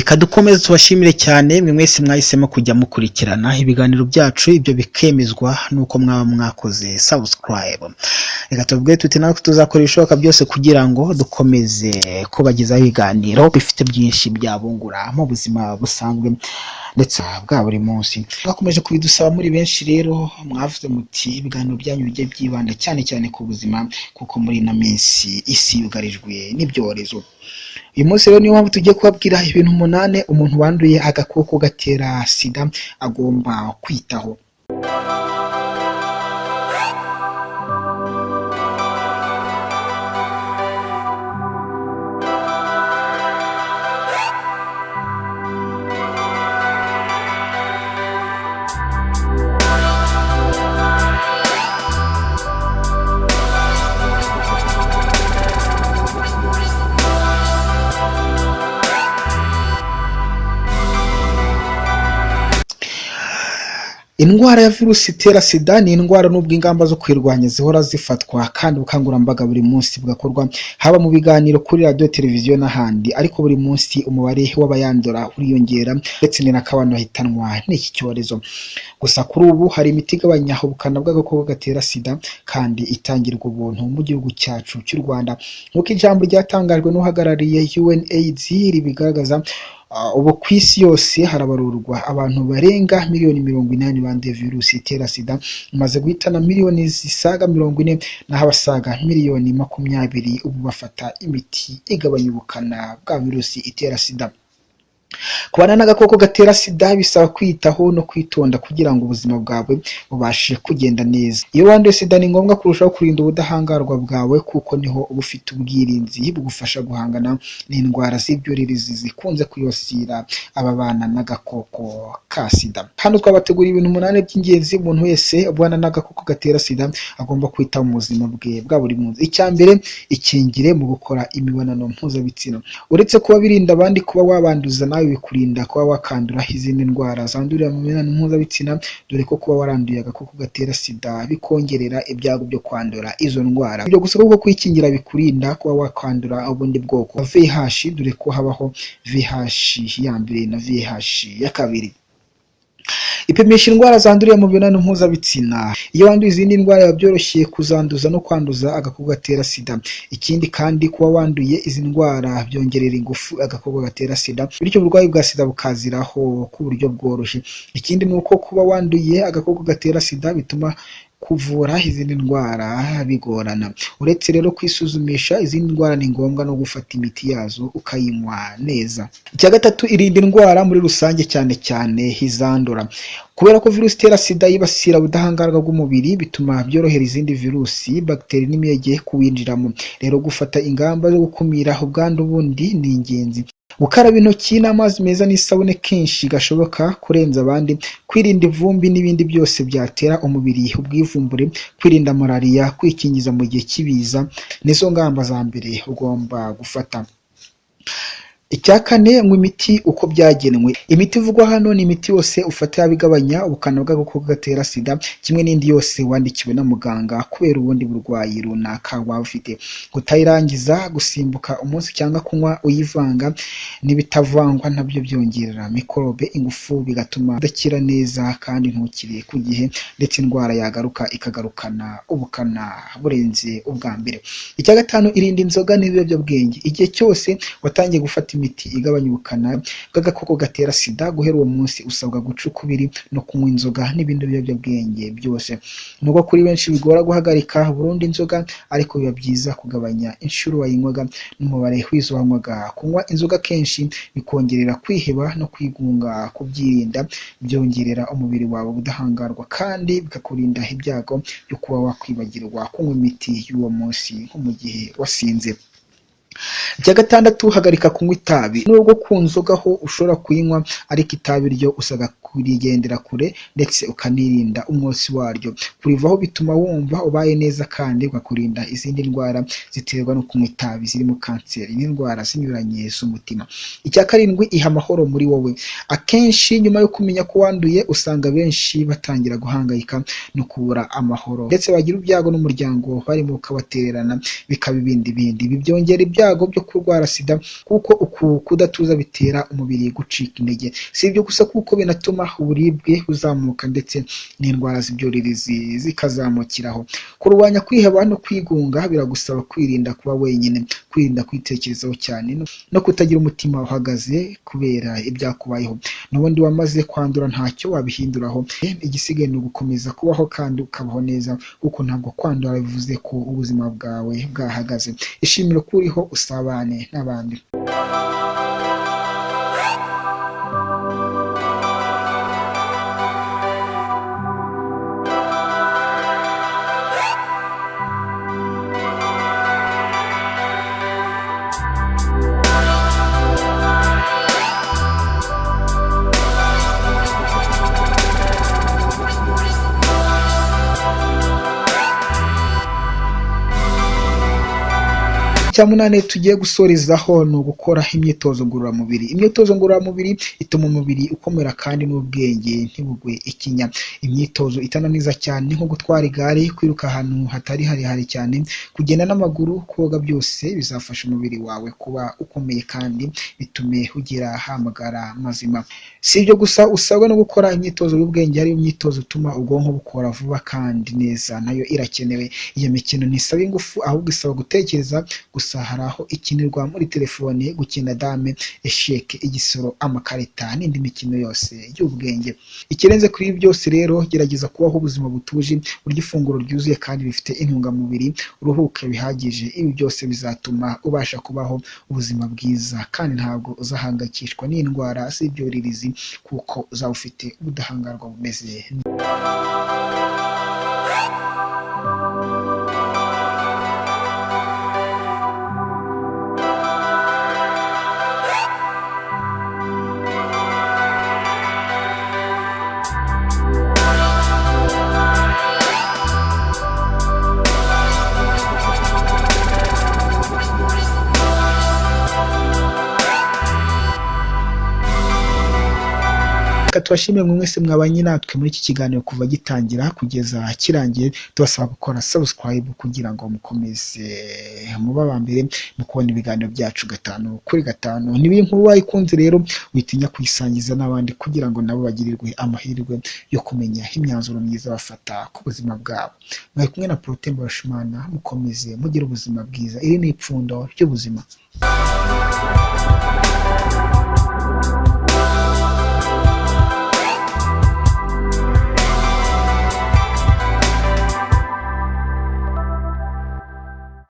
Reka dukomeze tubashimire cyane mwe mwese mwahisemo kujya mukurikirana ibiganiro byacu, ibyo bikemezwa n'uko mwaba mwakoze subscribe. Reka tuvuge tuti natwe tuzakora ibishoboka byose kugira ngo dukomeze kubagezaho ibiganiro bifite byinshi byabungura mu buzima busanzwe ndetse bwa buri munsi. Mwakomeje kubidusaba muri benshi rero, mwavuze muti ibiganiro byanyu bijye byibanda cyane cyane ku buzima, kuko muri ino minsi isi yugarijwe n'ibyorezo. Uyu munsi rero niyo mpamvu tugiye kubabwira ibintu 8 umuntu wanduye agakoko gatera sida agomba kwitaho. Indwara ya virusi itera sida ni indwara n'ubwo ingamba zo kuyirwanya zihora zifatwa kandi ubukangurambaga buri munsi bugakorwa, haba mu biganiro kuri radiyo, televiziyo n'ahandi, ariko buri munsi umubare w'abayandura uriyongera ndetse ni nako abantu bahitanwa n'iki cyorezo. Gusa kuri ubu hari imiti igabanya ubukana bw'agakoko gatera sida kandi itangirwa ubuntu mu gihugu cyacu cy'u Rwanda, nk'uko ijambo ryatangajwe n'uhagarariye UNAIDS ribigaragaza. Ubu ku isi yose harabarurwa abantu barenga miliyoni 80 banduye virusi itera sida, imaze guhitana miliyoni zisaga 40, naho abasaga miliyoni 20 ubu bafata imiti igabanya ubukana bwa virusi itera sida. Kubana n'agakoko gatera sida bisaba kwiyitaho no kwitonda kugira ngo ubuzima bwawe bubashe kugenda neza. Iyo wanduye sida ni ngombwa kurushaho kurinda ubudahangarwa bwawe, kuko niho uba ufite ubwirinzi bugufasha guhangana n'indwara z'ibyuririzi zikunze kwibasira ababana n'agakoko ka sida. Hano twabateguriye ibintu 8 by'ingenzi umuntu wese ubana n'agakoko gatera sida agomba kwitaho mu buzima bwe bwa buri munsi. Icya mbere, ikingire mu gukora imibonano mpuzabitsina. Uretse kuba birinda abandi kuba wabanduza, nawe bikurinda kuba wakandura izindi ndwara zandurira mu mibonano mpuzabitsina, dore ko kuba waranduye agakoko gatera sida bikongerera ibyago byo kwandura izo ndwara. Ibyo gusa kuko kwikingira bikurinda kuba wakandura ubundi bwoko VIH, dore ko habaho VIH ya mbere na VIH ya kabiri. Ipimisha indwara zandurira mu mibonano mpuzabitsina. Iyo wanduye izindi ndwara biba byoroshye kuzanduza no kwanduza agakoko gatera sida. Ikindi kandi kuba wanduye izi ndwara byongerera ingufu agakoko gatera sida, bityo uburwayi bwa sida bukaziraho ku buryo bworoshye. Ikindi ni uko kuba wanduye agakoko gatera sida bituma kuvura izindi ndwara bigorana. Uretse rero kwisuzumisha izindi ndwara, ni ngombwa no gufata imiti yazo ukayinywa neza. Icya gatatu, irinda indwara muri rusange cyane cyane izandura. Kubera ko virusi itera sida yibasira ubudahangarwa bw'umubiri, bituma byorohera izindi virusi, bagiteri n'imiyege kuwinjiramo. Rero gufata ingamba zo gukumira ubwandu bundi ni ingenzi. Gukaraba intoki n'amazi meza n'isabune kenshi gashoboka kurenza abandi, kwirinda ivumbi n'ibindi byose byatera umubiri ubwivumbure, kwirinda malariya, kwikingiza mu gihe cy'ibiza, nizo ngamba za mbere ugomba gufata. Icya kane, nywa imiti uko byagenwe. Imiti ivugwa hano ni imiti yose ufata yaba igabanya ubukana bw'agakoko gatera sida, kimwe n'indi yose wandikiwe na muganga kubera ubundi burwayi runaka waba ufite. Kutayirangiza, gusimbuka umunsi cyangwa kunywa uyivanga n'ibitavangwa nabyo byongerera mikorobe ingufu, bigatuma udakira neza kandi ntukire ku gihe, ndetse indwara yagaruka ikagarukana ubukana burenze ubwa mbere. Icya gatanu, irinda inzoga n'ibiyobyabwenge. Igihe cyose watangiye gufata imiti igabanya ubukana bw'agakoko gatera sida, guhera uwo munsi usabwa guca ukubiri no kunywa inzoga n'ibindi biyobyabwenge byose. Nubwo kuri benshi bigora guhagarika burundu inzoga, ariko biba byiza kugabanya inshuro wayinywaga n'umubare w'izo wanywaga. Kunywa inzoga kenshi bikongerera kwiheba no kwigunga, kubyirinda byongerera umubiri wawe ubudahangarwa kandi bikakurinda ibyago byo kuba wakwibagirwa kunywa imiti y'uwo munsi nko mu gihe wasinze. Icya gatandatu, hagarika kunywa itabi. Nubwo ku nzoga ho ushobora kuyinywa, ariko itabi ryo usabwa kurigendera kure ndetse ukanirinda umwotsi waryo. Kurivaho bituma wumva ubaye neza kandi ukakurinda izindi ndwara ziterwa no kunywa itabi zirimo kanseri n'indwara zinyuranye z'umutima. Icya karindwi, iha amahoro muri wowe. Akenshi nyuma yo kumenya ko wanduye, usanga benshi batangira guhangayika no kubura amahoro, ndetse bagira ibyago n'umuryango barimo ukabatererana bikaba ibindi bindi. Ibi byongera ibyago ibyago byo kurwara sida, kuko uku kudatuza bitera umubiri gucika intege. Si ibyo gusa kuko binatuma uburibwe buzamuka ndetse n'indwara z'ibyuririzi zikazamukiraho. Kurwanya kwiheba no kwigunga biragusaba kwirinda kuba wenyine, kwirinda kwitekerezaho cyane no kutagira umutima uhagaze kubera ibyakubayeho. N'ubundi wamaze kwandura ntacyo wabihinduraho, igisigaye ni ugukomeza kubaho kandi ukabaho neza, kuko ntabwo kwandura bivuze ko ubuzima bwawe bwahagaze. Ishimire ko uriho, usabane n'abandi. Icya munani tugiye gusorezaho ni ugukora imyitozo ngororamubiri. Imyitozo ngororamubiri ituma umubiri ukomera kandi n'ubwenge ntibugwe ikinya. Imyitozo itananiza cyane nko gutwara igare, kwiruka ahantu hatari harehare cyane, kugenda n'amaguru, koga, byose bizafasha umubiri wawe kuba ukomeye kandi bitume ugira amagara mazima. Si ibyo gusa, usabwa no gukora imyitozo y'ubwenge, ariyo myitozo ituma ubwonko bukora vuba kandi neza, nayo irakenewe. Iyo mikino ntisaba ingufu ahubwo isaba gutekereza gusa. Hari aho ikinirwa muri telefone, gukina dame, esheke, igisoro, amakarita n'indi mikino yose y'ubwenge. Ikirenze kuri ibi byose rero, gerageza kubaho ubuzima butuje, urya ifunguro ryuzuye kandi rifite intungamubiri, uruhuke bihagije. Ibi byose bizatuma ubasha kubaho ubuzima bwiza kandi ntabwo uzahangayikishwa n'indwara z'ibyuririzi kuko uzaba ufite ubudahangarwa bumeze. Reka tubashimire mwe mwese mwabanye natwe muri iki kiganiro kuva gitangira kugeza kirangiye. Tubasaba gukora subscribe kugira ngo mukomeze mube aba mbere mu kubona ibiganiro byacu 5 kuri 5. Niba iyi nkuru wayikunze rero, witinya kuyisangiza n'abandi kugira ngo nabo bagirirwe amahirwe yo kumenya imyanzuro myiza bafata ku buzima bwabo. Mwari kumwe na Protais Mbarushimana, mukomeze mugire ubuzima bwiza. Iri ni ipfundo ry'ubuzima.